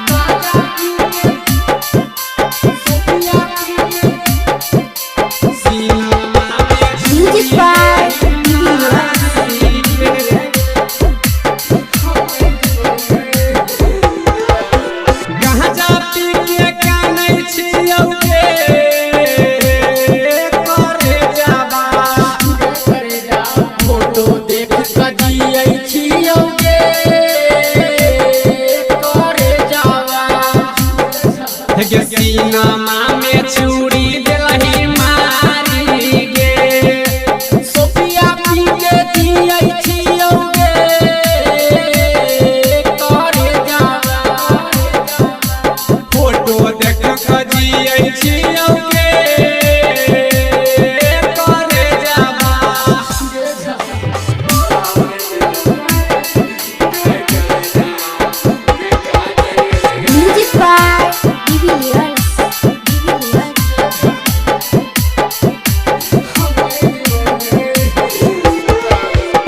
गाजा पी के सोफिया पी के सीनामा में Music by DB Lewis. गांजा पी के कानै छियौ गे करे जाबा। फोटो देख क जियै छियौ गे करे जाबा। गे सीनामा में छुरी देलही मारी गे, सोफिया पी के जियै छियौ गे करे जाबा। फोटो देख क जियै छियौ गे करे जाबा। Music by DB Lewis. DB Lewis.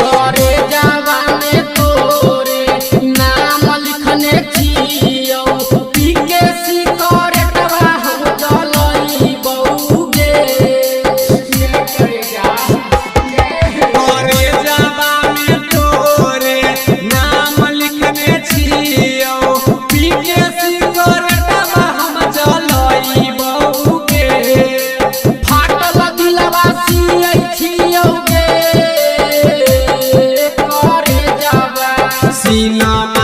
करे जावा में तोरे नाम लिखने छियौ, पी के सिकरेटवा हम जलइबौ गे। करे जावा में तोरे नाम लिखने छियौ, पी के सिकरेटवा हम जलइबौ गे। फाटल दिलवा सियै छियौ गे करे जावा। सीनामा